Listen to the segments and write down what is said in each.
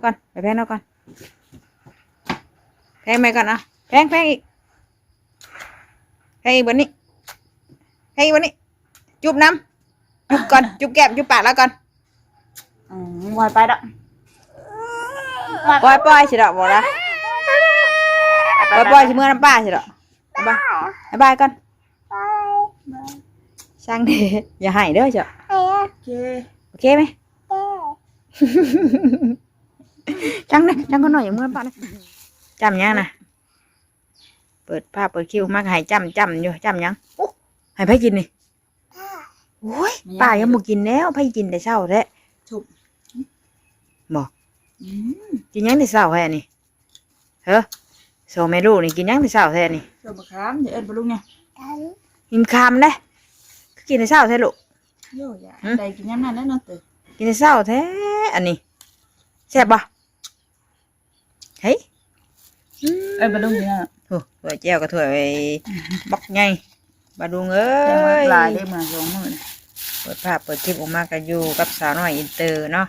ກ່ອນ ໄປແພງເອົາກ່ອນ ແພງໃໝ່ກ່ອນ ເອົາ ແພງ ແພງອີກ ແພງອີກບັດນີ້ ແພງອີກບັດນີ້ ຈູບນຳ ຈູບກ່ອນ ຈູບແກ້ມ ຈູບປາກລາວກ່ອນ. ອືມ ບໍ່ໃຫ້ໄປດອກ ປ່ອຍ ປ່ອຍຊິດອກ ບໍ່ລະ ປ່ອຍ ປ່ອຍຊິເມືອນຳປ້າຊິດອກ ບາຍ ບາຍກ່ອນ ຊ່າງເດ້ ຢ່າໄຫ້ເດີເຈົ້າ ໂອເຄ ໂອເຄໄໝ? ຊ່າງເດ້ ຊ່າງຄົນໜ້ອຍ ຢ່າເມືອນຳປ້ານະ ຈ້ຳຫຍັງນະ? ເປີດຜ້າເປີດຄິ້ວມາກໍໃຫ້ຈ້ຳ ຈ້ຳຢູ່ ຈ້ຳຫຍັງ? ໂອ້ ໃຫ້ໃຜກິນນີ້? ໂອ້ຍ ແມ່ ປ້າຍັງບໍ່ກິນແລ້ວ ໃຜກິນແຕ່ເຊົ້າແທ້? ຊຸບ ບໍ່ ອືມ ກິນຫຍັງແຕ່ເຊົ້າແທ້ນີ້? ເຮີ ສອງແມ່ລູກນີ້ກິນຫຍັງແຕ່ເຊົ້າແທ້ນີ້? ສົ້ມມະຂາມ ຢ່າເອີ້ນປາລຸງແດ່ ກິນຄາມເດ້ ຄືກິນແຕ່ເຊົ້າແທ້ລູກ? ໂຍ ຢາກ ຫື ໃດກິນຍາມນັ້ນແຫຼະເນາະ ເຕີ ກິນແຕ່ເຊົ້າແທ້ອັນນີ້ ແຊບບໍ່? ເຮີ້ຍ ອືມ ເອີ້ນປາລຸງຢູ່ນັ້ນ ໂອ້ ຖ້ວຍແຈ່ວກໍຖ້ວຍບັກໃຫຍ່ ປາລຸງເອີຍ ແຈ່ວບັກຫຼາຍເດ້ ມາສອງມື້ນີ້ ເປີດພາບເປີດຄລິບອອກມາກໍຢູ່ກັບສາວນ້ອຍອິນເຕີເນາະ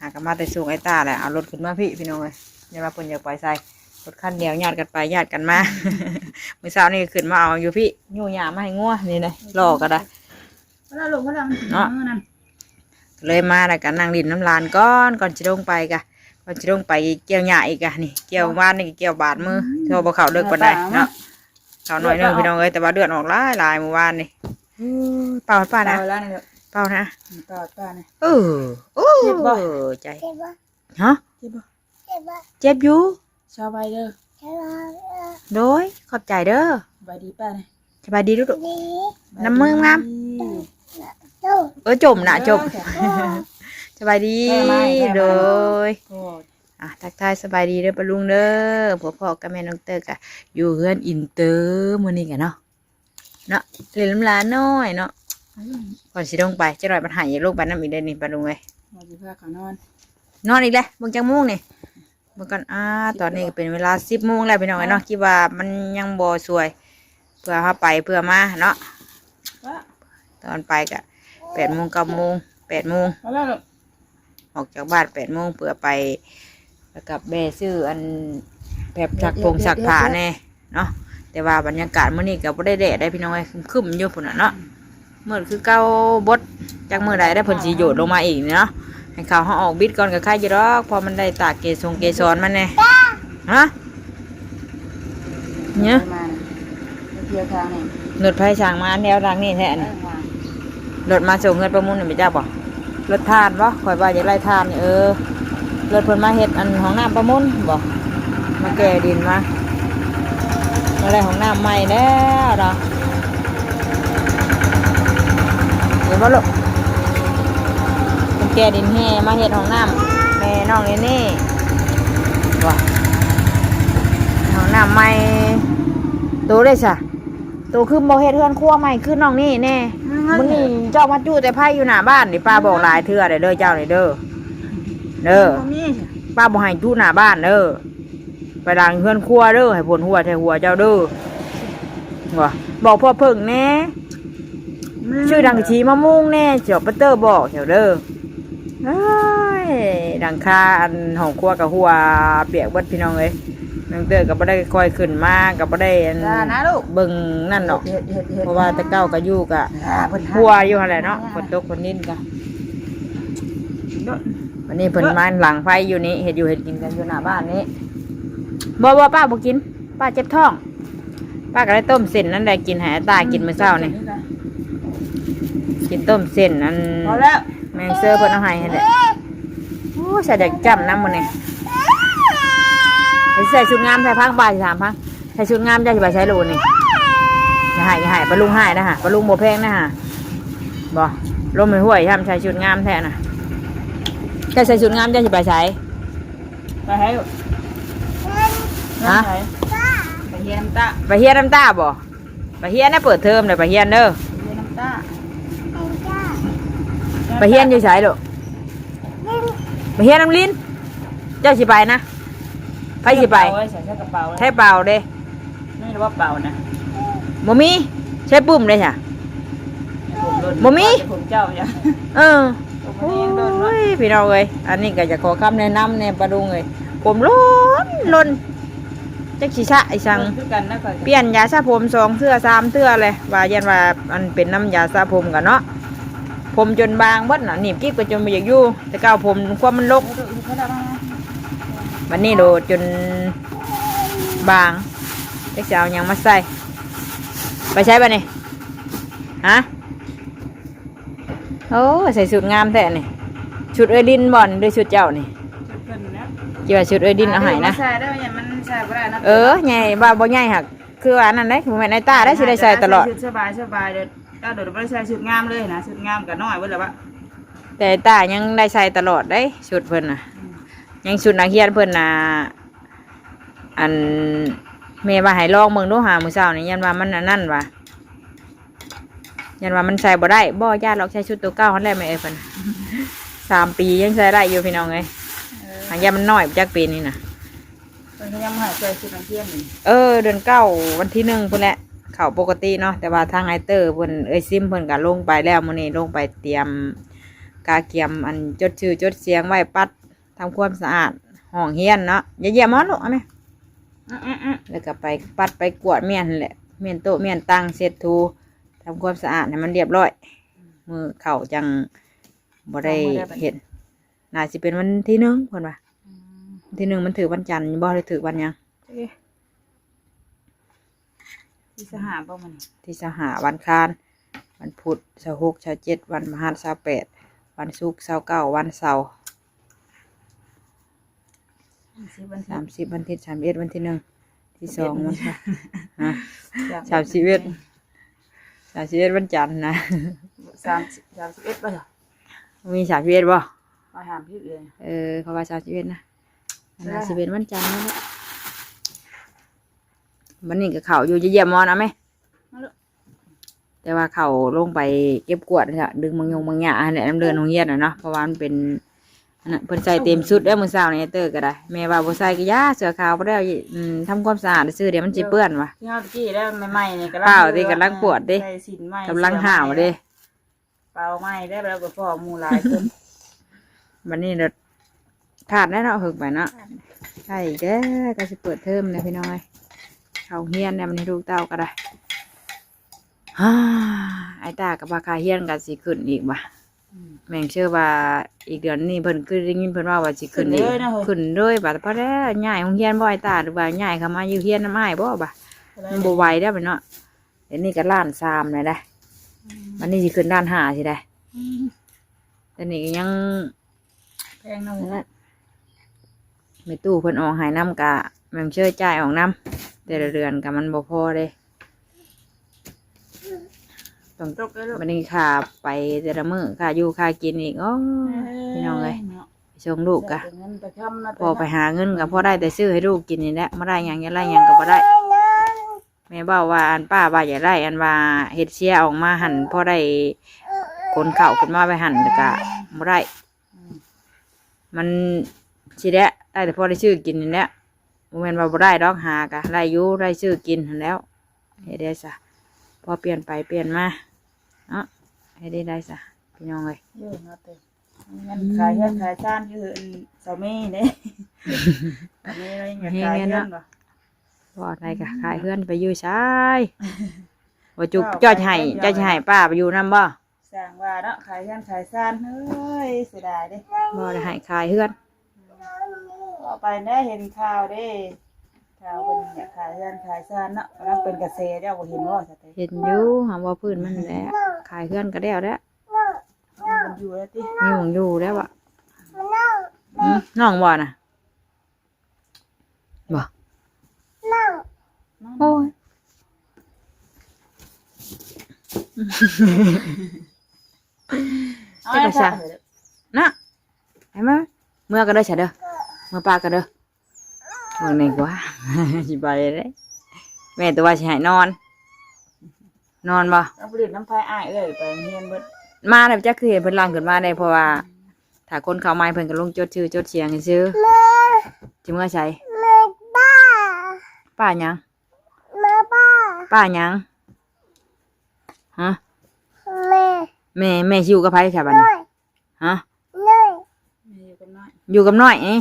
ຫາກໍມາແຕ່ສົ່ງໄອ້ຕ້າແຫຼະ ເອົາລົດຂຶ້ນມາພີ້ ພີ່ນ້ອງເອີຍ ຢ່າວ່າເພິ່ນຢາກໄປໃສ ລົດຄັນດຽວຍາດກັນໄປຍາດກັນມາ ມື້ເຊົ້ານີ້ກໍຂຶ້ນມາເອົາຢູ່ພີ້ ຍູ້ຫຍ້າມາໃຫ້ງົວ ນີ້ນະ ລໍ້ກໍໄດ້ ພໍແລ້ວລູກ ພໍແລ້ວ ມັນຊິເນາະ ເອີ ນັ້ນ ເລີຍມາແລ້ວກໍນັ່ງຫຼິ້ນນຳຫຼານກ່ອນ ກ່ອນຊິລົງໄປກະ ກ່ອນຊິລົງໄປກ່ຽວຫຍ້າອີກກະ ນີ້ກ່ຽວວານນີ້ກໍກ່ຽວບາດມື ອືມ ໂທບໍ່ເຂົ້າເລິກປານໃດເນາະ ເຂົ້າໜ້ອຍໜຶ່ງ ພີ່ນ້ອງເອີຍ ແຕ່ວ່າເລືອດອອກຫຼາຍໆມື້ວານນີ້ ເອີ ເປົ່າໃຫ້ປ້ານະ ເປົ່າໃຫ້ປ້ານະ ເປົ່ານະ ເປົ່າໃຫ້ປ້ານະ ເອີ ໂອ້ ເຈັບບໍ່? ໃຈ ເຈັບບໍ່? ຮະ? ເຈັບບໍ່? ເຈັບບໍ່? ເຈັບຢູ່ ສະບາຍເດີ ໂດຍ ຂອບໃຈເດີ ສະບາຍດີປ້ານະ ສະບາຍດີລູກ ດີ ນ້ຳມືງາມ ເອີ ຈົ່ມນະ ເອີ ຈົ່ມ ເອີ ສະບາຍດີ ເອີ ມາ ເອີ ມາ ໂດຍ ໂອ້ ອ່ະ ທັກທາຍສະບາຍດີເດີປ້າລຸງເດີ ພົບພໍ້ກັບແມ່ນ້ອງເຕີກະຢູ່ເຮືອນອິນເຕີມື້ນີ້ກະເນາະ ເນາະ ຫຼິ້ນນຳຫຼານນ້ອຍເນາະ ອືມ ກ່ອນຊິລົງໄປ ຈັກໜ້ອຍບັດໃຫ້ ຢາກລົງໄປນຳອີກເດ້ນີ້ ປ້າລຸງເອີຍ ວ່າຊິພາເຂົານອນ ນອນອີກແລ້ວ ເບິ່ງຈັກໂມງນີ້ ເບິ່ງກ່ອນ ອ່າ ສິບ ຕອນນີ້ກໍເປັນເວລາສິບໂມງແລ້ວ ພີ່ນ້ອງເອີຍເນາະ ອ່າ ຄິດວ່າມັນຍັງບໍ່ສວຍ ເພື່ອເຮົາໄປເພື່ອມາເນາະ ວ່າ ຕອນໄປກະແປດໂມງ ເກົ້າໂມງ ແປດໂມງ ວ່າແລ້ວ ອອກຈາກບ້ານແປດໂມງ ເພື່ອໄປ ແລ້ວກໍແວ່ຊື້ອັນແບບ ເຮັດ ຊັກຜົງ ເຮັດ ຊັກຜ້າ ເຮັດ ແດ່ເນາະ ແຕ່ວ່າບັນຍາກາດມື້ນີ້ກໍບໍ່ໄດ້ແດດໄດ໋ພີ່ນ້ອງເອີຍ ຄຶ້ມໆຢູ່ພຸ້ນນະເນາະ ມືດຄືເກົ່າ ບົດ ຈັກມື້ໃດໄດ້ເພິ່ນຊິໂຍດລົງມາອີກນີ້ເນາະ ໃຫ້ເຂົາເຮົາອອກບິດກ່ອນກໍໄຄຢູ່ດອກ ເພາະມັນໄດ້ຕາກເກສົງເກສອນມັນແດ່ ຮະ ເນາະ ມາ ມາທ່ຽວທາງນີ້ ລົດໃຜຊ່າງມາແນວທາງນີ້ແທ້ນີ້ ເອີ ມາ ລົດມາສົ່ງເຮືອນປ້າມຸນນີ້ແມ່ນເຈົ້າບໍ່? ລົດຖ່ານບໍ່? ຂ້ອຍວ່າຢາກໄລ່ຖ່ານນີ້ ເອີ ລົດເພິ່ນມາເຮັດອັນຫ້ອງນ້ຳປ້າມຸນບໍ່? ມາແກ່ດິນມາ ມາໄດ້ຫ້ອງນ້ຳໃໝ່ແລ້ວເນາະ ເຫັນບໍ່ລູກ? ເພິ່ນແກ່ດິນແຮ່ມາເຮັດຫ້ອງນ້ຳແມ່ນ້ອງເນເນ່ ວ່າ ຫ້ອງນ້ຳໃໝ່ ໂຕໄດ້ຊະ ໂຕຄືບໍ່ເຮັດເຮືອນຄົວໃໝ່ຄືນ້ອງນີ້ແນ່ ອືມ ມື້ນີ້ເຈົ້າມາຈຸແຕ່ໄຟຢູ່ໜ້າບ້ານນີ້ ປ້າບອກຫຼາຍເທື່ອແລ້ວເດີ ເຈົ້ານີ້ເດີ ເດີ ບໍ່ມີ ປ້າບໍ່ໃຫ້ຈຸໜ້າບ້ານເດີ ໄປຫຼັງເຮືອນຄົວເດີ ໃຫ້ຝົນຫົວໃສ່ຫົວເຈົ້າເດີ ວ່າ ບອກພໍ່ເຜິ້ງແນ່ ແມ່ນ ຊື້ສັງກະສີມາມຸງແນ່ ຊິອອກໄປເຕີບອກເຈົ້າເດີ ເອີຍ ຫຼັງຄາອັນຫ້ອງຄົວກໍຮົ່ວປຽກເບິດ ພີ່ນ້ອງເອີຍ ນ້ອງເຕີກໍບໍ່ໄດ້ຄ່ອຍຂຶ້ນມາ ກໍບໍ່ໄດ້ອັນ ຢ່ານະລູກ ເບິ່ງນັ້ນດອກ ເຮັດ ເຮັດ ເຮັດ ເພາະວ່າແຕ່ເກົ່າກໍຢູ່ກໍ ອ່າ ເພິ່ນ ຮົ່ວຢູ່ຫັ້ນແຫຼະເນາະ ຝົນຕົກຝົນລິນກໍ ໂດດ ວັນນີ້ເພິ່ນມາຫຼັງໄຟຢູ່ນີ້ ເຮັດຢູ່ເຮັດກິນກັນຢູ່ໜ້າບ້ານນີ້ ບໍ່ ບໍ່ ປ້າບໍ່ກິນ ປ້າເຈັບທ້ອງ ປ້າກໍໄດ້ຕົ້ມເສັ້ນນັ້ນແຫຼະ ກິນໃຫ້ອາຕ້າກິນມື້ເຊົ້ານີ້ ກິນຕົ້ມເສັ້ນອັນ ພໍແລ້ວ ແມ່ເຊີເພິ່ນເອົາໃຫ້ຫັ້ນແຫຼະ ໂອ້ຍ ໃສ່ແດກຈ້ຳນຳມື້ນີ້ ໃສ່ຊຸດງາມໃສ່ພັງ ປ້າຊິຖາມພັງ ໃສ່ຊຸດງາມເຈົ້າຊິໄປໃສລູກນີ້? ຢ່າໃຫ້ ຢ່າໃຫ້ ປ້າລຸງຮ້າຍນະຫະ ປ້າລຸງບໍ່ແພງນະຫະ ບໍ່ ລົມໃຫ້ຫ້ວຍຊ້ຳ ໃສ່ຊຸດງາມແທ້ນະ ເຈົ້າໃສ່ຊຸດງາມເຈົ້າຊິໄປໃສ? ໄປໃສລູກ? ຮະ? ໄປໃສ? ໄປຮຽນນຳຕາ ໄປຮຽນນຳຕາບໍ່? ໄປຮຽນນະ ເປີດເທີມແລ້ວໄປຮຽນເດີ ໄປຮຽນນຳຕາ ໄປຮຽນຢູ່ໃສລູກ? ໄປຮຽນນຳລິນ ເຈົ້າຊິໄປນະ? ໃຜຊິໄປ? ໃສ່ກະເປົາເດ້ ໃສ່ກະເປົາເດ້ ນີ້ລະວ່າເປົານະ ບໍ່ມີ ໃຊ້ປຶ້ມເດ້ຊະ ຜົມລົດ ບໍ່ມີ ຜົມເຈົ້າຫຍັງ ເອີ ຜົມ ໂອ້ຍ ພີ່ນ້ອງເອີຍ ອັນນີ້ກໍຢາກຂໍຄຳແນະນຳແດ່ປ້າລຸງເອີຍ ຜົມຫຼົ່ນໆ ຈັກຊິສະອີ່ສັງ ຄືກັນນະຂ້ອຍ ປ່ຽນຢາສະຜົມສອງເທື່ອສາມເທື່ອແຫຼະ ວ່າຢ້ານວ່າມັນເປັນນຳຢາສະຜົມກັນເນາະ ຜົມຈົນບາງເບິດນະ ໜີບກິບກໍຈົນບໍ່ຢາກຢູ່ ແຕ່ເກົ່າຜົມຄວາມມັນລົກ ບັດນີ້ໂດດຈົນບາງ ຈັກຊິເອົາຫຍັງມາໃສ່ ໄປໃສບັດນີ້ ຮະ? ໂອ້ ໃສ່ຊຸດງາມແທ້ນີ້ ຊຸດເອື້ອຍລິນບໍ່ ຫຼືຊຸດເຈົ້ານີ້? ຊຸດເພິ່ນແຫຼະ ຄິດວ່າຊຸດເອື້ອຍລິນເອົາໃຫ້ນະ ໃສ່ໄດ້ ມັນໃສ່ບໍ່ໄດ້ນະ ເອີ ໃຫຍ່ ວ່າບໍ່ໃຫຍ່ຫັ້ນ ຄືວ່າອັນນັ້ນເດ້ ບໍ່ແມ່ນໄອ້ຕ້າໄດ້ ຊິໄດ້ໃສ່ຕະຫຼອດ ໃສ່ຊຸດສະບາຍໆ ເດີ ຕາໂດດບໍ່ໄດ້ໃສ່ຊຸດງາມເລີຍນະ ຊຸດງາມກໍນ້ອຍເບິດແລ້ວວະ ແຕ່ໄອ້ຕ້າຍັງໄດ້ໃສ່ຕະຫຼອດເດ້ ຊຸດເພິ່ນນະ ອືມ ຍັງຊຸດນັກຮຽນເພິ່ນນະ ອັນ ແມ່ວ່າໃຫ້ລອງເບິ່ງດູຫາ ມື້ເຊົ້ານີ້ ຢ້ານວ່າມັນອັນນັ້ນວ່າ ຢ້ານວ່າມັນໃສ່ບໍ່ໄດ້ ບໍ່ ຢ້ານດອກ ໃສ່ຊຸດໂຕເກົ່າຫັ້ນແຫຼະແມ່ເອີຍ ເພິ່ນ ສາມປີຍັງໃສ່ໄດ້ຢູ່ພີ່ນ້ອງເອີຍ ເອີ ຫາກຢ້ານມັນນ້ອຍ ຈັກປີນີ້ນະ ເພິ່ນກໍຍັງບໍ່ໃຫ້ໃສ່ຊຸດນັກຮຽນນີ້ ເອີ ເດືອນເກົ້າ ວັນທີໜຶ່ງພຸ້ນແຫຼະ ເຂົ້າປົກກະຕິເນາະ ແຕ່ວ່າທາງອ້າຍເຕີເພິ່ນ ເອື້ອຍຊິມເພິ່ນກໍລົງໄປແລ້ວ ມື້ນີ້ລົງໄປຕຽມ ກະກຽມ ອັນ ຈົດຊື່ຈົດສຽງໄວ້ ປັດ ທຳຄວາມສະອາດຫ້ອງຮຽນເນາະ ຢ່າຢຽບໝອນລູກ ເອົາແມ່ ອື ແລ້ວກໍໄປປັດໄປກວາດມ້ຽນຫັ້ນແຫຼະ ມ້ຽນໂຕະມ້ຽນຕັ່ງ ເຊັດຖູ ທຳຄວາມສະອາດໃຫ້ມັນລຽບຮ້ອຍ ມື້ເຂົ້າຈັ່ງບໍ່ໄດ້ເຮັດ ໜ້າຊິເປັນວັນທີໜຶ່ງເພິ່ນວ່າ ອືມ ວັນທີໜຶ່ງມັນຖືກວັນຈັນບໍ່ ຫຼືຖືກວັນຫຍັງ? ທີຊາວຫ້າບໍ່ມື້ນີ້? ທີຊາວຫ້າ ວັນຄານ, ວັນພຸດ ຊາວຫົກ ຊາວເຈັດ ວັນພະຫັດ ຊາວແປດ ວັນສຸກ ຊາວເກົ້າ ວັນເສົາ ສາມສິບ ວັນທິດ ສາມສິບເອັດ ວັນທີໜຶ່ງ ທີສອງ ວັນພະຫັດ ຮະ ສາມສິບເອັດ ສາມສິບເອັດ ວັນຈັນນະ ສາມສິບ ສາມສິບເອັດບໍ່? ມີສາມສິບເອັດບໍ່? ຂ້ອຍຫາມຜິດເລີຍ ເອີ ເຂົາວ່າສາມສິບເອັດນະ ອັນນັ້ນຊິເປັນວັນຈັນນັ້ນແຫຼະ ບັດນີ້ກໍເຂົ້າຢູ່ ຈະຢຽບໝອນເອົາແມ ມາລູກ ແຕ່ວ່າເຂົາລົງໄປເກັບກວາດຫັ້ນແຫຼະ ດຶງບາງຍົງບາງຫຍ້າຫັ້ນແຫຼະ ນຳເດີ່ນໂຮງຮຽນນະເນາະ ເພາະວ່າມັນເປັນ ອັນນັ້ນ ເພິ່ນໃສ່ເຕັມຊຸດແລ້ວມື້ເຊົ້ານີ້ ເຕີກໍໄດ້ ແມ່ວ່າບໍ່ໃສ່ກໍຢ່າ ເສື້ອຂາວບໍ່ໄດ້ ອືມ ທຳຄວາມສະອາດຊື່ໆ ດຽວມັນຊິເປື້ອນວ່າ ຄືເຮົາຕະກີ້ແລ້ວໃໝ່ໆນີ້ ກຳລັງ ເປົ່າຕິ ກຳລັງປວດເດ້ ກຳລັງຫ້າວເດ້ ເປົ່າໃໝ່ແລ້ວ ແລ້ວກໍພໍ້ໝູ່ຫຼາຍຄົນ ບັດນີ້ລະຂາດແລ້ວເນາະ ເພິ່ງໄປເນາະ ຂາດ ໃກ້ອີກແລ້ວ ໃກ້ຊິເປີດເທີມແລ້ວພີ່ນ້ອງເອີຍ ເຂົ້າໂຮງຮຽນແລ້ວ ບັດນີ້ລູກເຕົ້າກໍໄດ້ ອ້າ ອ້າຍຕາກໍວ່າຄ່າຮຽນກໍຊິຂຶ້ນອີກວ່າ ອືມ ແມ່ງເຊື່ອວ່າອີກເດືອນນີ້ເພິ່ນຄືໄດ້ຍິນເພິ່ນເວົ້າວ່າຊິຂຶ້ນອີກ ຂຶ້ນເລີຍເນາະ ຂຶ້ນເລີຍວ່າ ພໍແລ້ວ ຍ້າຍໂຮງຮຽນບໍ່ອ້າຍຕາ ຫຼືວ່າຍ້າຍເຂົ້າມາຢູ່ຮຽນນຳອ້າຍບໍ່ວ່າ ມັນບໍ່ໄຫວແລ້ວເນາະ ດຽວນີ້ກໍລ້ານສາມແລ້ວໄດ໋ ອືມ ບັດນີ້ຊິຂຶ້ນລ້ານຫ້າຊິໄດ໋ ອືມ ດຽວນີ້ກໍຍັງ ແພງເນາະ ແມ່ຕູ້ເພິ່ນອອກໃຫ້ນຳກະແມ່ນເຊີຈ່າຍອອກນຳ ແຕ່ລະເດືອນກະມັນບໍ່ພໍເດ້ ຕ້ອງ ຕົກເດ້ລູກ ບັດນີ້ຄ່າໄປແຕ່ລະມື້ ຄ່າຢູ່ຄ່າກິນອີກ ໂອ້ຍ ເອີຍ ພີ່ນ້ອງເອີຍ ເນາະ ສົ່ງລູກກະ ໃຊ້ແຕ່ເງິນແຕ່ຄຳເນາະ ພໍ່ໄປຫາເງິນກະພໍໄດ້ແຕ່ຊື້ໃຫ້ລູກກິນນີ້ແຫຼະ ບໍ່ໄດ້ຫຍັງ ຢາກໄດ້ຫຍັງກະບໍ່ໄດ້ ແມ່ເວົ້າວ່າ ອັນ ປ້າວ່າຢາກໄດ້ ອັນວ່າເຮັດເຊຍອອກມາຫັ້ນ ພໍໄດ້ຂົນເຂົ້າຂຶ້ນມາໄວ້ຫັ້ນ ແລ້ວກະບໍ່ໄດ້ ອືມ ມັນຊິແຫຼະ ໄດ້ແຕ່ພໍໄດ້ຊື້ກິນນີ້ແຫຼະ ບໍ່ແມ່ນວ່າບໍ່ໄດ້ດອກ ຫາກະໄດ້ຢູ່ ໄດ້ຊື້ກິນຫັ້ນແຫຼ້ວ ເຮັດໄດ້ຊະ ພໍປ່ຽນໄປປ່ຽນມາເນາະ ເຮັດໄດ້ຊະ ພີ່ນ້ອງເອີຍ ເອີ ເນາະ ແຕ່ ມັນຂາຍເຮືອນຂາຍຊານຄື ອັນ ສາມີເດ້ ສາມີລາວຍັງຂາຍເຮືອນບໍ່ ເວົ້າໄດ້ກະຂາຍເຮືອນໄປຢູ່ໃສ ບໍ່ຈຸກ ເຈົ້າຊິໃຫ້ ເຈົ້າຊິໃຫ້ປ້າໄປຢູ່ນຳບໍ່? ສ້າງວ່າເນາະ ຂາຍເຮືອນຂາຍຊານ ເອີຍ ເສຍດາຍເດ້ ບໍ່ໄດ້ໃຫ້ຂາຍເຮືອນ ເວົ້າໄປແດ່ ເຫັນຂ່າວເດ້ ຂ່າວເພິ່ນຢາກຂາຍເຮືອນຂາຍຊານເນາະ ກຳລັງເປັນກະແສ ເຈົ້າບໍ່ເຫັນບໍ່? ເຫັນຢູ່ ຫາວ່າພື້ນມັນແຫຼະ ຂາຍເຮືອນກໍແລ້ວແຫຼະ ມີບ່ອນຢູ່ແລ້ວຕິ ມີບ່ອນຢູ່ແລ້ວວະ ອືມ ນ້ອງບໍ່ນະ? ບໍ່ ໂອ້ຍ ເອົາ ເຈົ້າກໍຊ່າງ ນະ ໃຫ້ມາ ເມືອກັນເດີຊະເດີ ເມືອປະກັນເດີ ເບິ່ງແດ່ກວ່າ ຊິໄປເດ້ ແມ່ຕົວວ່າຊິໃຫ້ນອນ ນອນບໍ່? ເອົາໄປຫຼິ້ນນຳໃຜອ້າຍເອີຍ ໄປໂຮງຮຽນເບິດ ມາແລ້ວ ຈັກຄືເຫັນເພິ່ນຫຼັ່ງຂຶ້ນມາແດ່ ເພາະວ່າ ຖ້າຄົນເຂົ້າໃໝ່ເພິ່ນກໍລົງຈົດຊື່ຈົດສຽງຊື່ ຊິເມືອໃສ? ປ້າຫຍັງ? ປ້າຫຍັງ? ຮະ? ແມ່ ແມ່ຊິຢູ່ກັບໃຜຊະບັດນີ້? ຮະ? ຢູ່ກັບນ້ອຍນີ້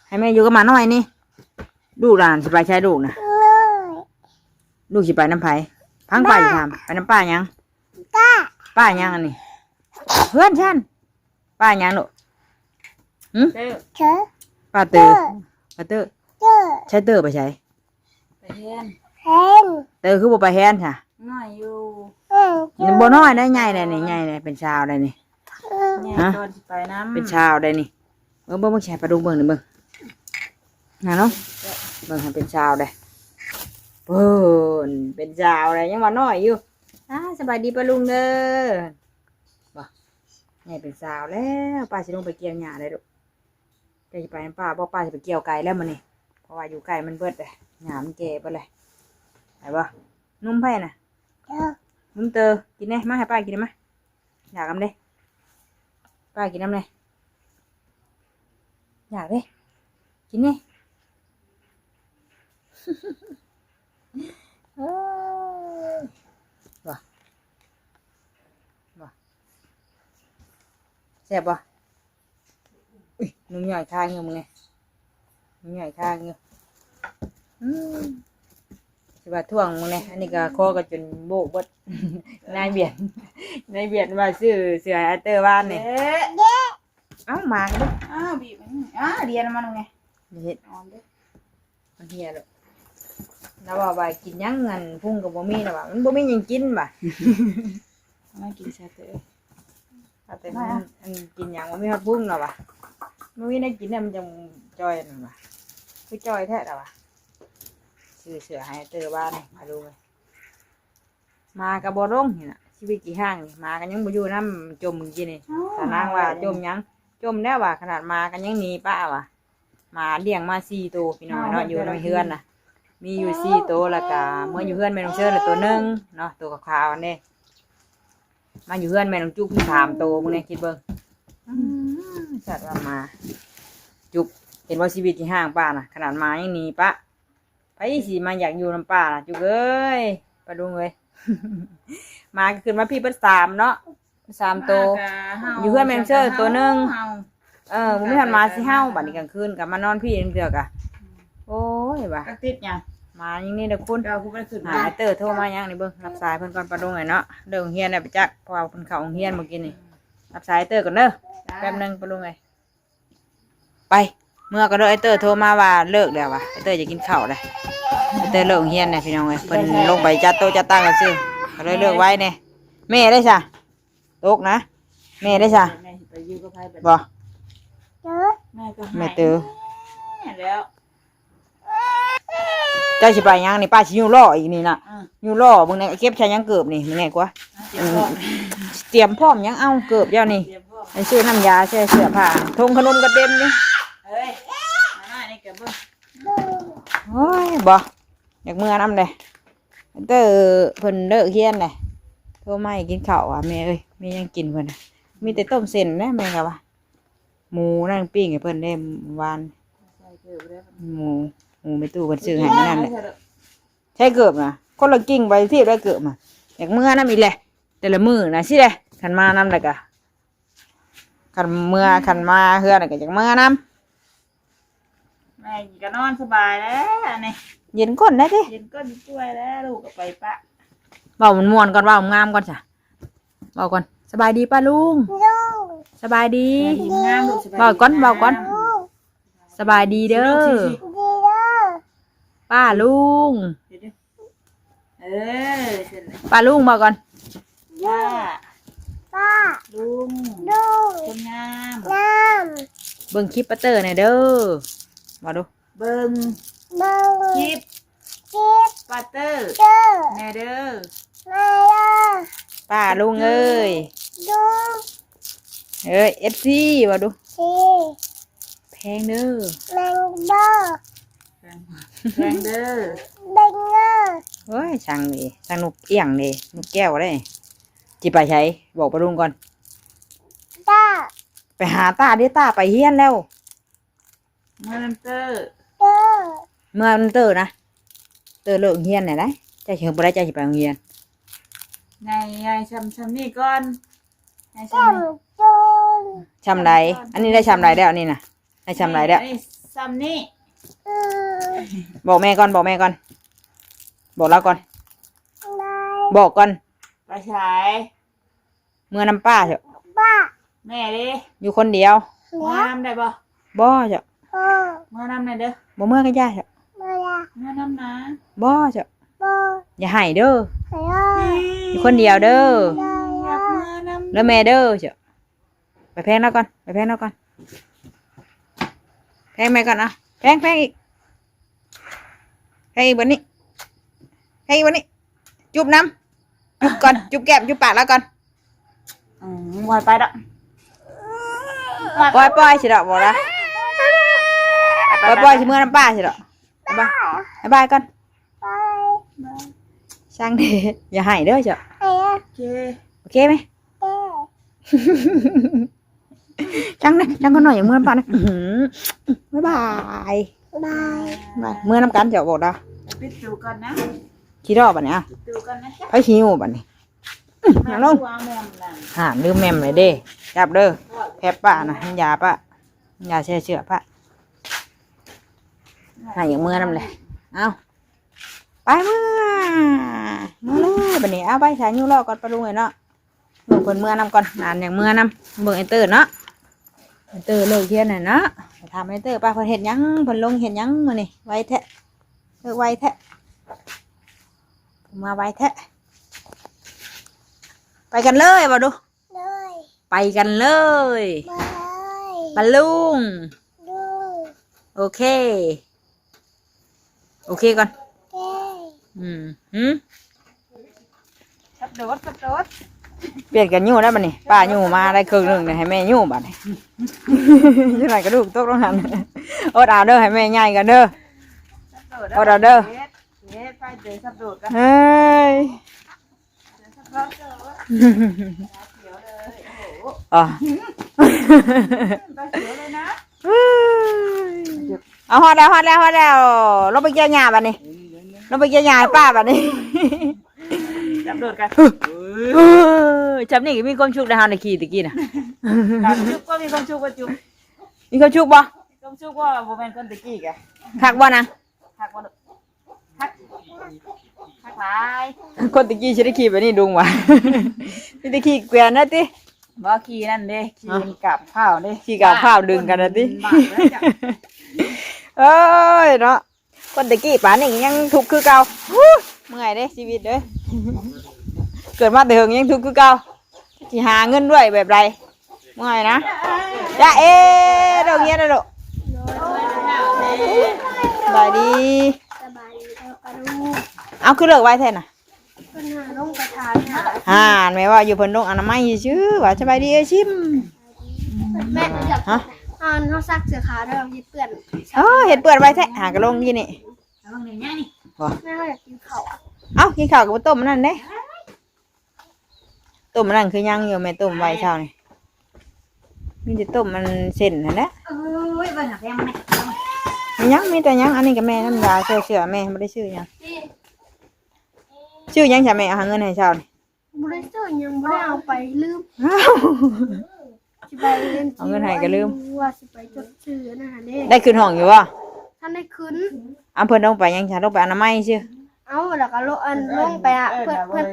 ໃຫ້ແມ່ຢູ່ກັບໝານ້ອຍນີ້. ລູກຫຼານຊິໄປໃສລູກນະ? ລູກຊິໄປນຳໃຜ? ພັງປ້າຊິຖາມ. ໄປນຳປ້າຫຍັງ? ປ້າ ປ້າຫຍັງອັນນີ້? ເພື່ອນຊັ້ນ. ປ້າຫຍັງລູກ? ຫື? ເຕີ ປ້າເຕີ ເຕີ ປ້າເຕີ. ເຕີ ໃຊ້ເຕີໄປໃສ? ໄປແຮນ ແຮນ ເຕີຄືບໍ່ໄປແຮນຊະ? ນ້ອຍຢູ່ ຍັງບໍ່ນ້ອຍໄດ໋ ໃຫຍ່ແລ້ວນີ້ ໃຫຍ່ແລ້ວ ເປັນສາວໄດ໋ນີ້. ໃຫຍ່ ຮະ? ຕອນຊິໄປນຳ ເປັນສາວໄດ໋ນີ້. ເບິ່ງ ເບິ່ງ ເບິ່ງ ຊິໃຫ້ປ້າລຸງເບິ່ງນີ້ ເບິ່ງ ນະເນາະ ເບິ່ງໃຫ້ເປັນສາວໄດ໋. ເພິ່ນເປັນສາວໄດ໋ ຍັງວ່ານ້ອຍຢູ່. ອ່າ ສະບາຍດີປ້າລຸງເດີ. ບໍ່ ໃຫຍ່ເປັນສາວແລ້ວ ປ້າຊິລົງໄປກ່ຽວຫຍ້າໄດ໋ລູກ. ເຈົ້າຊິໄປນຳປ້າບໍ່? ປ້າຊິໄປກ່ຽວໄກ່ແລ້ວມື້ນີ້ ເພາະວ່າຢູ່ໃກ້ມັນເບິດແລ້ວ ຫຍ້າມັນແກ່ເບິດແລ້ວ. ໄປບໍ່? ນົມໃຜນະ? ນົມເຕີ. ກິນແດ່ ມາໃຫ້ປ້າກິນແດ່ ມາ. ຢາກນຳເດ້ ປ້າກິນນຳແດ່. ຢາກເດ້ ກິນແດ່. ເອີ ບໍ່ ບໍ່ ແຊບບໍ່? ອຸ້ຍ ໜຸ່ມຍ່ອຍຄ້າງຢູ່ ມຶງແນ່ ໜຸ່ມຍ່ອຍຄ້າງຢູ່. ອືມ ຊິວ່າທ້ວງ ມຶງແນ່ ອັນນີ້ກໍຄໍກໍຈົນໂບກເບິດ. ນາຍບຽນ ນາຍບຽນວ່າຊື້ເສື້ອໃຫ້ເຕີວານນີ້. ເດ້ ເອົ້າ ໝາກເດ້ ອ້າວ ບີບມັນ ອ້າວ ລຽນມັນແນ່ ເຮັດ ອ່ອນເດ້. ມັນເຫ່ຍໂລດ. ລາວເວົ້າວ່າກິນຫຍັງ ອັນພຸງກໍບໍ່ມີ ລາວວ່າມັນບໍ່ມີຫຍັງກິນວ່າ. ມາກິນຊະເຕີ ວ່າແຕ່ມັນ ອັນກິນຫຍັງບໍ່ມີຮອດພຸງ ລາວວ່າ. ບໍ່ມີແນວກິນແລ້ວມັນຈັ່ງຈ່ອຍ ລາວວ່າ. ຄືຈ່ອຍແທ້ ລາວວ່າ. ຊື້ເສື້ອໃຫ້ເຕີວານນີ້ ມາດູເວີຍ. ໝາກໍບໍ່ລົງນີ້ນະ ຊີວິດຂີ້ຮ້າງນີ້. ໝາກໍຍັງບໍ່ຢູ່ນຳ ຈົ່ມມື້ກີ້ນີ້. ສານາງວ່າຈົ່ມຫຍັງ? ຈົ່ມແລ້ວວ່າ ຂະໜາດໝາກໍຍັງໜີປະວ່າ. ໝາລ້ຽງມາສີ່ໂຕພີ່ນ້ອງເນາະ ຢູ່ໃນເຮືອນນະ ມີຢູ່ສີ່ໂຕ ແລ້ວກະເມືອຢູ່ເຮືອນແມ່ນ້ອງເຊີນລະໂຕໜຶ່ງເນາະ ໂຕຂາວໆຫັ້ນເດ້. ມາຢູ່ເຮືອນແມ່ນ້ອງຈຸກມີສາມໂຕ ມຶງແນ່ ຄິດເບິ່ງ. ອືມ ສັດວ່າໝາ ຈຸກ ເຫັນບໍ່ ຊີວິດທີ່ຮ້າງປ້ານະ ຂະໜາດໝາຍັງໜີປະ. ໃຜຊິມາຢາກຢູ່ນຳປ້າລະ ຈຸກເອີຍ ປ້າລຸງເອີຍ. ໝາກໍຂຶ້ນມາພີ້ເບິດສາມເນາະ ສາມໂຕ. ໝາກໍເຫົ່າ ຢູ່ເຮືອນແມ່ນ້ອງເຊີໂຕໜຶ່ງ ເຫົ່າ. ເອີ ບໍ່ມີໃຜມາຊິເຫົ່າ ບັດນີ້ກາງຄືນກໍມານອນພີ້ເທື່ອກະ. ໂອ້ຍ ວ່າ ກັກຕິດຫຍັງ ໝາຍັງນີ້ເດີຄຸນ. ເຈົ້າຄືບໍ່ໄດ້ຂຶ້ນມາ ຫາເຕີໂທມາຫຍັງນີ້ ເບິ່ງ ຮັບສາຍເພິ່ນກ່ອນ ປ້າລຸງເອີຍເນາະ. ເລີກໂຮງຮຽນແລ້ວໄປຈັກ ເພາະວ່າເພິ່ນເຂົ້າໂຮງຮຽນມື້ກີ້ນີ້. ຮັບສາຍເຕີກ່ອນເດີ ແປັບໜຶ່ງ ປ້າລຸງເອີຍ. ໄປ ເມືອກໍເດີ ໄອ້ເຕີໂທມາວ່າເລີກແລ້ວວ່າ ໄອ້ເຕີຈະກິນເຂົ້າແລ້ວ. ໄອ້ເຕີເລີກໂຮງຮຽນແລ້ວພີ່ນ້ອງເອີຍ ເພິ່ນລົງໄປຈັດໂຕະຈັດຕັ່ງແລ້ວຊື່ ກໍເລີຍເລີກໄວແດ່. ແມ່ໄດ້ຊະ? ຕົກນະ ແມ່ໄດ້ຊະ? ແມ່ຊິໄປຢູ່ກັບໃຜບັດນີ້? ບໍ່ ແມ່ກໍ ແມ່ເຕີ ແມ່ແລ້ວ. ເຈົ້າຊິໄປຫຍັງນີ້? ປ້າຊິຍູ້ລໍ້ອີກນີ້ນະ. ອ່າ ຍູ້ລໍ້ເບິ່ງແນ່ ເກັບໃສ່ຫຍັງເກີບນີ້ ເບິ່ງແນ່ກວ່າ. ອ່າ ເກັບກ່ອນ ອືມ ຕຽມພ້ອມຫຍັງ? ເອົາເກີບເຈົ້ານີ້ ຕຽມພ້ອມ ໄປຊື້ນ້ຳຢາ ໃສ່ເສື້ອຜ້າ ຖົງຂະໜົມກໍເຕັມນີ້. ເອີຍ ມາໜ້ອຍນີ້ກໍເບິ່ງ. ໂອ້ຍ ບໍ່ ຢາກເມືອນຳເດ້. ເຕີເພິ່ນເລີກຮຽນແຫຼະ ໂທມາໃຫ້ກິນເຂົ້າວ່າ ແມ່ເອີຍ ມີຫຍັງກິນເພິ່ນນະ. ມີແຕ່ຕົ້ມເສັ້ນແຫຼະ ແມ່ກໍວ່າ. ໝູນັ້ນປີ້ງໃຫ້ເພິ່ນເດ້ມື້ວານ. ໝູ ໝູແມ່ຕູ້ເພິ່ນຊື້ໃຫ້ມື້ນັ້ນແຫຼະ. ໃຊ້ເກີບນະ ຄົນລະກິ່ງໄປທີ່ໄດ້ເກີບມາ. ຢາກເມືອນຳອີກແຫຼະ ແຕ່ລະມື້ນະ ຊິແຫຼະ. ຄັນມານຳແລ້ວກະ ຄັນເມືອ ຄັນມາເຮືອນແລ້ວກະຢາກເມືອນຳ. ແມ່ກໍນອນສະບາຍແລ້ວອັນນີ້ ເຢັນກົ້ນໄດ້ຕິ ເຢັນກົ້ນປ່ວຍແລ້ວ. ລູກກໍໄປປະ ເວົ້າມ່ວນໆກ່ອນ ເວົ້າງາມກ່ອນຊະ. ເວົ້າກ່ອນ ສະບາຍດີປ້າລຸງ ລຸງ ສະບາຍດີ ສະບາຍດີງາມລູກ ສະບາຍດີ ເວົ້າກ່ອນ ງາມ ເວົ້າກ່ອນ ລຸງ ສະບາຍດີເດີ ດີເດີ ປ້າລຸງ ເອີ ຊັ້ນແຫຼະ ປ້າລຸງ ເວົ້າກ່ອນ ປ້າ ປ້າ ລຸງ ລຸງ ຄົນງາມ ງາມ ເບິ່ງຄລິບປ້າເຕີແດ່ເດີ ເວົ້າດູ. ເບິ່ງ ເບິ່ງ ຄລິບ ຄລິບ ປ້າເຕີ ເຕີ ແດ່ເດີ ແດ່ເດີ ປ້າລຸງເອີຍ ລຸງ ເອີຍ ເອັຟຊີ ເວົ້າດູ ຊີ ແພງເດີ ແພງເດີ ແພງ ແພງເດີ ແພງເດີ. ໂອ້ຍ ຊ່າງນີ້ ຊ່າງນົກອຽງເດ້ ນົກແກ້ວເດ້. ຊິໄປໃສ? ບອກປ້າລຸງກ່ອນ ຕາ ໄປຫາຕາເດ້ ຕາໄປຮຽນແລ້ວ. ເມືອນຳເຕີ ເຕີ ເມືອນຳເຕີນະ ເຕີເລີກໂຮງຮຽນແລ້ວໃດ໋. ເຈົ້າຊິເຮັດບໍ່ໄດ້ ເຈົ້າຊິໄປໂຮງຮຽນ ໃຫຍ່ ໃຫຍ່ຊ່ຳ ຊ່ຳນີ້ກ່ອນ ໃຫຍ່ຊ່ຳນີ້ ຊ່ຳໃດ? ອັນນີ້ໄດ້ຊ່ຳໃດແລ້ວ ອັນນີ້ນະ? ໃຫ້ຊ່ຳໃດແລ້ວ? ໄດ້ຊ່ຳນີ້. ບອກແມ່ກ່ອນ ບອກແມ່ກ່ອນ ບອກລາວກ່ອນ ບອກກ່ອນ. ໄປໃສ? ເມືອນຳປ້າເຖາະ. ແມ່ເດ້? ຢູ່ຄົນດຽວ. ເມືອນຳໄດ້ບໍ່? ບໍ່ເຖາະ. ເມືອນຳແດ່ເດີ. ບໍ່ເມືອກໍຢ່າເຖາະ. ເມືອນຳນາ. ບໍ່ເຖາະ. ຢ່າໄຫ້ເດີ. ຢູ່ຄົນດຽວເດີ. ເດີແມ່ເດີເຖາະ. ໄປແພງລາວກ່ອນ ໄປແພງລາວກ່ອນ. ແພງແມ່ກ່ອນ ເອົາ ແພງ ແພງອີກ ແພງອີກບາດນີ້ ແພງອີກບາດນີ້. ຈຸບນຳ ຈຸບກ່ອນ ຈຸບແກ້ມ ຈຸບປາກລາວກ່ອນ. ອືມ ບໍ່ໃຫ້ໄປດອກ. ປ່ອຍ ປ່ອຍຊິດອກ ບອກລະ ປ່ອຍ ປ່ອຍຊິເມືອນຳປ້າຊິດອກ. ບາຍບາຍ ບາຍບາຍກ່ອນ. ຊ່າງເດ້ ຢ່າໄຫ້ເດີເຈົ້າ. ໂອເຄ ໂອເຄໄໝ? ຈັ່ງນະ ຈັ່ງຄົນນ້ອຍຢ່າເມືອນປານ ບາຍບາຍ ບາຍ ບາຍ ເມືອນຳກັນເຈົ້າ ບອກດາ. ປິດຕູກ່ອນນະ ຂີ້ລໍບາດນີ້. ປິດຕູກ່ອນນະ. ໃຜຂີ້ຫູບາດນີ້? ນັ່ງລົງ. ຫ້າມລືມແມ່ມເລີຍເດ້. ຈັບເດີ ແພບປ້ານະ ຢາປ້າ ຢາແຊ່ເຊື້ອປ້າ. ໃຫ້ຢ່າເມືອນຳແຫຼະ. ເອົາ ໄປເມືອ ເມືອເລີຍບາດນີ້. ເອົາ ໄປສາຍຍູ້ລໍກ່ອນ ປາລຸງເອີຍເນາະ. ເບິ່ງເພິ່ນເມືອນຳກ່ອນ ຫຼານຢາກເມືອນຳ. ເບິ່ງໄອ້ເຕີເນາະ ໄອ້ເຕີເລີກຮຽນແລ້ວເນາະ. ໄປຖາມໄອ້ເຕີ ປ້າເພິ່ນເຮັດຫຍັງ ເພິ່ນລົງເຮັດຫຍັງມື້ນີ້. ໄວແທ້ ເລີກໄວແທ້ ມາໄວແທ້. ໄປກັນເລີຍ ເວົ້າດູ. ເລີຍ ໄປກັນເລີຍ ເລີຍ ປາລຸງ ລຸງ ໂອເຄ ໂອເຄກ່ອນ ໂອເຄ ອືມ ຫື ສັບໂດດ ສັບໂດດ. ປ່ຽນກັນຍູ້ແລ້ວບາດນີ້ ປ້າຍູ້ມາໄດ້ເຄິ່ງໜຶ່ງ ໃຫ້ແມ່ຍູ້ບາດນີ້. ຈັກໜ້ອຍກະດູກຕົກລົງຫັ້ນ. ອົດເອົາເດີ ໃຫ້ແມ່ຍ່າງກ່ອນເດີ ສັບໂດດ ອົດເອົາເດີ. ເຮັດ ເຮັດ ໄປເດີ ສັບໂດດກັນ ເຮີ້ຍ. ອໍ ເອົາ ຮອດແລ້ວ ຮອດແລ້ວ ຮອດແລ້ວ. ລົງໄປກ່ຽວຫຍ້າບາດນີ້ ລົງໄປກ່ຽວຫຍ້າໃຫ້ປ້າບາດນີ້. ຈັບໂດດກັນ ເອີ ຈັບນີ້ກໍມີຄວາມສຸກໄດ໋ ເຮົາໄດ້ຂີ່ຕະກີ້ນະ. ຈັບຈຸບກໍມີຄວາມສຸກວ່າຈຸບ ມີຄວາມສຸກບໍ່? ມີຄວາມສຸກວ່າບໍ່ແມ່ນຄົນຕະກີ້ກະ ຄັກບໍ່ນະ? ຄັກບໍ່? ຄັກ ຄັກຫຼາຍ. ຄົນຕະກີ້ຊິໄດ້ຂີ່ແບບນີ້ດຸງຫວາ? ມີແຕ່ຂີ່ແກວ່ນນະຕິ. ບໍ່ ຂີ່ນັ້ນເດ້ ຂີ່ ຮະ? ກາບພ້າວເດ້ ຂີ່ກາບພ້າວດຶງກັນນະຕິ. ບາດ ບາດແລ້ວຈ້ະ ເອີຍເນາະ ຄົນຕະກີ້ປານນີ້ຍັງທຸກຄືເກົ່າ. ອູ້ຍ ເມື່ອຍເດ້ຊີວິດເດີ ເກີດມາແຕ່ເຫິງຍັງທຸກຄືເກົ່າ. ຊິຫາເງິນດ້ວຍແບບໃດ? ເມື່ອຍນະ. ຈະເອ ໂດດງຽນລະລູກ. ສະບາຍດີ. ສະບາຍດີເດີ້ປ້າລຸງ. ເອົາ ຄືເລີກໄວແທ້ນະ? ເພິ່ນຫາລົງໄປຖ່າຍຫາ. ຫາ ແມ່ວ່າຢູ່ເພິ່ນລົງອະນາໄມຊື່ໆ ວ່າສະບາຍດີເອື້ອຍຊິມ. ແມ່ ຮະ? ອັນເຮົາຊັກເສື້ອຂາວແລ້ວເຮັດເປື້ອນ. ເອີ ເຮັດເປື້ອນໄວແທ້ ຫາກະລົງກີ້ນີ້. ເອົາເບິ່ງນີ້ ນີ້ ບໍ່ ແມ່ ເຮົາຢາກກິນເຂົ້າ. ເອົ້າ ກິນເຂົ້າກໍບໍ່ຕົ້ມອັນນັ້ນເດ້. ຕົ້ມອັນນັ້ນຄືຍັງຢູ່ ແມ່ຕົ້ມໄວ້ເຊົ້ານີ້ ມີແຕ່ຕົ້ມອັນເສັ້ນຫັ້ນແຫຼະ. ເອີຍ ເບິ່ງຫາແພງມັນແມ່ ມັນຍັງມີແຕ່ຫຍັງ ອັນນີ້ກໍແມ່ນ້ຳຢາ ເຊື່ອໆ ແມ່ບໍ່ໄດ້ຊື້ຫຍັງ. ຊື້ຫຍັງຊະແມ່ ເອົາຫາເງິນໃຫ້ເຊົ້ານີ້? ບໍ່ໄດ້ຊື້ຫຍັງ ບໍ່ໄດ້ເອົາໄປ ລືມ. ອ້າວ ຊິໄປເອົາເງິນໃຫ້ກໍລືມ ວ່າຊິໄປຈົດຊື່ອັນນັ້ນຫັ້ນເດ້. ໄດ້ຂຶ້ນຫ້ອງຢູ່ບໍ່? ທັນໄດ້ຂຶ້ນ. ອ້າວ ເພິ່ນລົງໄປຫຍັງຊະ? ລົງໄປອະນາໄມຊື່. ເອົາ ແລ້ວກໍລົງ ອັນ ລົງໄປອະ ເພິ່ນ ເພິ່ນ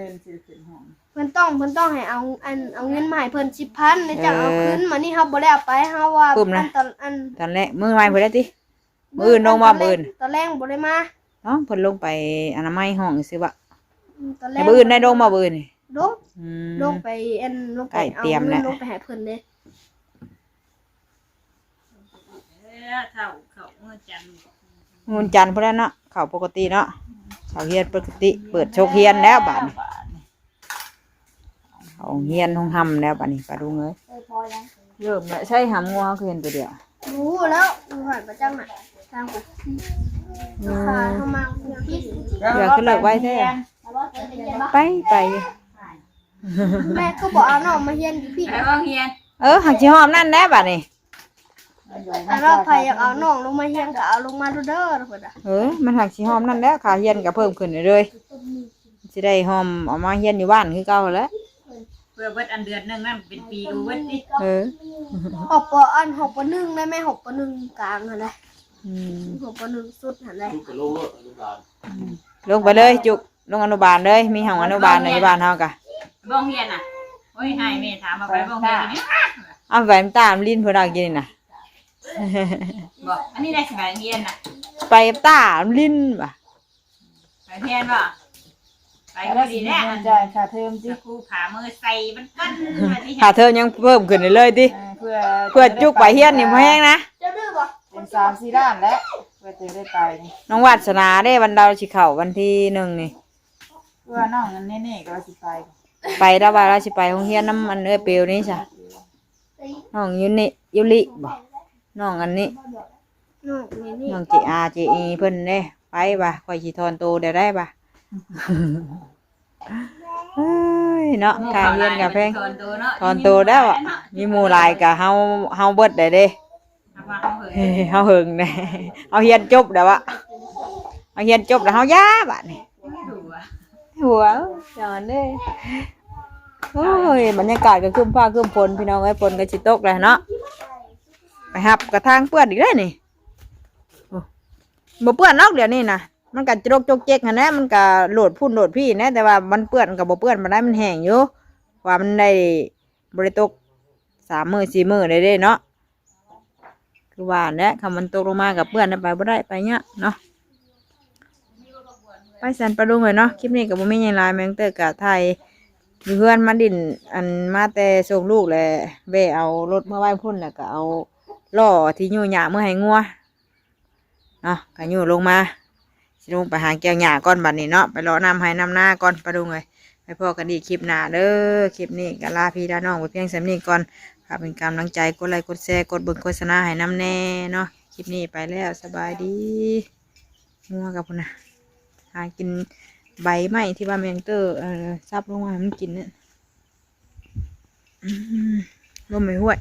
ເພິ່ນຕ້ອງ ເພິ່ນຕ້ອງໃຫ້ເອົາ ອັນ ເອົາເງິນມາໃຫ້ເພິ່ນສິບພັນ ແລ້ວຈັ່ງເອົາຂຶ້ນ. ເອີ ມານີ້ເຮົາບໍ່ໄດ້ເອົາໄປ ເຮົາວ່າ ປຶ້ມນະ ອັນ ຕອນ ອັນ ຕອນແລກ ມື້ວານພຸ້ນແຫຼະຕິ. ມື້ອື່ນລົງບໍ່? ມື້ອື່ນ ຕອນແລງ ຕອນແລງບໍ່ໄດ້ມາ. ເອົ້າ ເພິ່ນລົງໄປອະນາໄມຫ້ອງຊື່ບໍ່? ອືມ ຕອນແລງ ມື້ອື່ນໄດ້ລົງບໍ່? ມື້ອື່ນນີ້ ລົງ. ອືມ ລົງໄປ ອັນ ລົງໄປເອົາເງິນ ລົງໄປໃຫ້ເພິ່ນເດ້. ເອີ ເຂົ້າ ເຂົ້າມື້ຈັນ ມື້ວັນຈັນພຸ້ນແຫຼະເນາະ ເຂົ້າປົກກະຕິເນາະ ເຂົ້າຮຽນປົກກະຕິ ເປີດສົກຮຽນແລ້ວບາດນີ້. ເຂົ້າໂຮງຮຽນໂຮງຮ່ຳແລ້ວບາດນີ້ ປາລຸງເອີຍ. ເອີ ພໍຍັງ ເລີ່ມແລ້ວ. ໃສຫຳງົວ ເຮົາຄືເຫັນຕົວດຽວ? ຮູ້ແລ້ວ ຢູ່ຫັ້ນປະຈັກນະ ທາງໄປ. ອືມ ຂາຍເຮົາມາ ເວລາຄືເລີກໄວແທ້. ໄປ ໄປຢູ່. ແມ່ຄືບໍ່ເອົານ້ອງມາຮຽນຢູ່ພີ້? ໄປໂຮງຮຽນ. ເອີ ຫາກຊິຮອບນັ້ນແຫຼະບາດນີ້. ແຕ່ວ່າໃຜຢາກເອົານ້ອງລົງມາຮຽນກໍເອົາລົງມາໂລດເດີ ເພິ່ນວ່າ. ເອີ ມັນຫາກຊິຮອບນັ້ນແຫຼະ ຄ່າຮຽນກໍເພີ່ມຂຶ້ນເລື້ອຍໆ ຊິໄດ້ຮອບເອົາມາຮຽນຢູ່ບ້ານຄືເກົ່າຫັ້ນແຫຼະ. ພື່ອເບິດອັນເດືອນໜຶ່ງນັ້ນເປັນປີກໍເບິດຕິ. ເອີ ຮອດ ປ ອັນ ຮອດ ປ ໜຶ່ງ ໄດ້ແມ່ ຮອດ ປ ໜຶ່ງກາງຫັ້ນແຫຼະ ອືມ ຮອດ ປ ໜຶ່ງສຸດຫັ້ນແຫຼະ ຊຸກໄປລົງໂລດອະນຸບານ ລົງໄປເລີຍຈຸກ ລົງອະນຸບານເລີຍ ມີຫ້ອງອະນຸບານໃນບ້ານເຮົາກະ ໄປໂຮງຮຽນນະ. ໂອ້ຍ ໃຫ້ແມ່ຖາມວ່າໄປໂຮງຮຽນນີ້ ເອົາໄປຕາມລິນເພິ່ນເອົາກິນນີ້ນະ. ບໍ່ ອັນນີ້ໄດ້ຊິໄປໂຮງຮຽນນະ ໄປຕາມລິນວ່າ ໄປຮຽນບໍ່ ໄປກໍດີແລ້ວ ອັນຈ່າຍຄ່າເທີມຕິ ຄູພາມື້ໃສ່ມັນກັນວ່າຕິ ຄ່າເທີມຍັງເພີ່ມຂຶ້ນເລື້ອຍໆຕິ ເອີ ເພື່ອ ເພື່ອຈຸກໄປຮຽນນີ້ບໍ່ແຮງນະ ເຈົ້າດື້ບໍ່ ເປັນສາມສີ່ລ້ານແລ້ວ ເພື່ອຈະໄດ້ໄປນີ້. ນ້ອງວາດສະໜາເດ້ ວັນລາວຊິເຂົ້າວັນທີໜຶ່ງນີ້ ຄືວ່ານ້ອງອັນນີ້ນີ້ກໍວ່າຊິໄປ ໄປລາວວ່າລາວຊິໄປໂຮງຮຽນນຳອັນເອື້ອຍເປວນີ້ຊະ ນ້ອງຢູນິ ຢູລິບໍ່ ນ້ອງອັນນີ້ ນ້ອງເຈອາເຈອີເພິ່ນເດ້ ໄປວ່າຂ້ອຍຊິຖອນໂຕໄດ້ໄດ້ວ່າ ເອີຍເນາະ ຄ່າຮຽນກໍແພງ ຖອນໂຕແລ້ວ ມີໝູ່ຫຼາຍກໍເຮົາ ເຮົາເບິດໄດ້ເດ້ ເຮົາເຫິງແດ່ ເຮົາຮຽນຈົບແລ້ວວະ ເຮົາຮຽນຈົບແລ້ວເຮົາຢ່າບາດນີ້ ຫົວ ຍ້ອນເດ້. ໂອ້ຍ ບັນຍາກາດກໍຄຶ້ມຟ້າຄຶ້ມຝົນ ພີ່ນ້ອງເອີຍ ຝົນກໍຊິຕົກແລ້ວເນາະ ໄປຮັບກະທາງເປື້ອນອີກແລ້ວນີ້ ໂອ້ ບໍ່ເປື້ອນດອກດຽວນີ້ນະ ມັນກະຈະລົກຈົກເຈັກຫັ້ນແຫຼະ ມັນກະໂຫຼດພຸ້ນໂຫຼດພີ້ແຫຼະ ແຕ່ວ່າມັນເປື້ອນກໍບໍ່ເປື້ອນປານໃດ ມັນແຫ້ງຢູ່ ວ່າມັນໄດ້ບໍ່ໄດ້ຕົກສາມມື້ສີ່ມື້ໄດ້ເດ້ເນາະ. ຄືວ່າແຫຼະ ຄັນມັນຕົກລົງມາກໍເປື້ອນ ໄປບໍ່ໄດ້ ໄປຍາກເນາະ. ໄປຊັ້ນປາລຸງເອີຍເນາະ ຄລິບນີ້ກໍບໍ່ມີຫຍັງຫຼາຍ ແມ່ນ້ອງເຕີກະຖ່າຍຢູ່ເຮືອນ ມາຫຼິ້ນ ອັນ ມາແຕ່ສົ່ງລູກແຫຼະ ແວ່ເອົາລົດເມືອໄວ້ພຸ້ນ ແລ້ວກໍເອົາລໍ້ທີ່ຍູ້ຫຍ້າເມືອໃຫ້ງົວເນາະ ກໍຍູ້ລົງມາ ຊິລົງໄປຫາແກ່ວຫຍ້າກ່ອນບັດນີ້ເນາະ ໄປເລາະນຳໄຮ່ນຳນາກ່ອນປາລຸງເອີຍ. ໄປພໍ້ກັນອີກຄລິບໜ້າເດີ ຄລິບນີ້ກໍລາພີ່ລານ້ອງໄປພຽງສ່ຳນີ້ກ່ອນ ຝາກເປັນກຳລັງໃຈ ກົດໄລກົດແຊ ກົດເບິ່ງໂຄສະນາໃຫ້ນຳແດ່ເນາະ. ຄລິບນີ້ໄປແລ້ວ ສະບາຍດີ. ງົວກັບພຸ້ນນະ ຫາກິນໃບໄມ້ທີ່ວ່າແມ່ນ້ອງເຕີ ເອີ ສັບລົງມາໃຫ້ມັນກິນນັ້ນ ອືມ ລົມໄໝຫ້ວຍ